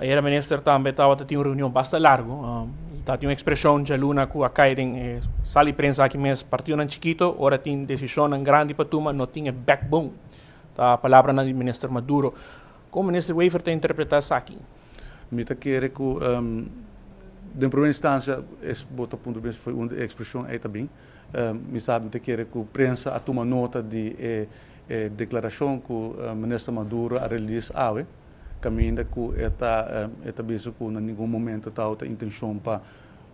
Ayera minister tambe tabata tin un reunion basta largo. Ta tin un expresion djaluna cu a cay den e sala di prensa aki mes, partidonan chikito ora tin decisionnan grandi pa tuma no tin e backbone. Ta palabranan di minister Maduro. Con minister Wever ta interpreta esaki? Mi ta kere cu den prome instancia es bo ta puntra mes foi unda e expresion ey ta bin. Mi sa mi ta kere cu prensa a tuma nota di e declaracion cu minister Maduro a release awe. Kaminda ku e ta e ta bisa ku na ningun momento tabata intenshon pa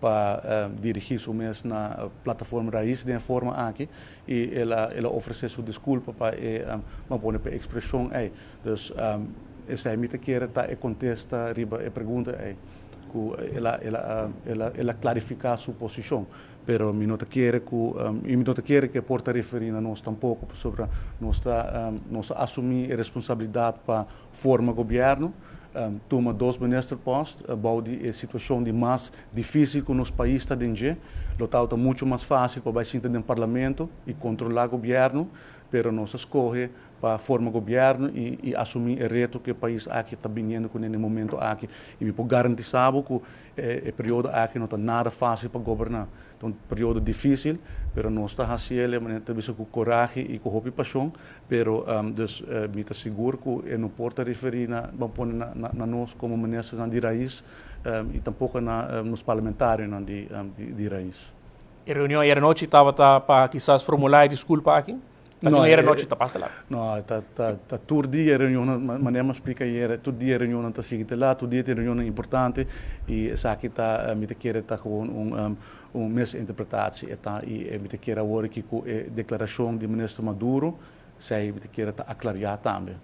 pa dirigí su mes na Plataforma Raiz den e forma aki i el a el a ofresé su diskulpa pa e ban pone pa e ekspreshon ei. Dus esei mi ta kere ta e kontesta riba e pregunta ei ku el a el a el a el a klarifiká su posishon. Pero mi no ta kere ku, i mi no ta kere ku e por ta referí na nos tampoko, pasobra nos ta nos a asumí e responsabilidat pa forma gobièrnu, tuma dos ministerpost bou di e situashon di mas difísil ku nos pais ta den dje. Lo tabata muchu mas fásil pa bai sinta den parlamento i kontrolá gobièrnu, pero nos a skohe pa forma gobièrnu i i asumí e reto ku e pais aki ta biniendo kuné na e momento aki. I mi por garantisá bo ku E periodo aki no ta nada fácil pa goberná. Ta un periodo difícil, pero nos ta haci el, manera ta bisa, cu corahe i cu hopi pasion. Pero, dus, mi ta sigur cu e no por ta referí na, ban pone na, na nos como ministernan di Raiz i tampoco na nos parlamentarionan di, di Raiz. E reunion ayer anochi tabata pa kisas formulá e disculpa aki? Ta tin ayera nochi ta pasa lat. No, ta ta ta tur dia reunionnan, manera mi a splika ayera, tur dia reunionnan ta sigui te lat, tur dia tin reunionnan importante i esaki ta mi ta kere ta gewoon un un misinterpretatie e ta i mi ta kere awor aki ku e deklarashon di minister Maduro esei mi ta kere ta aklariá tambe.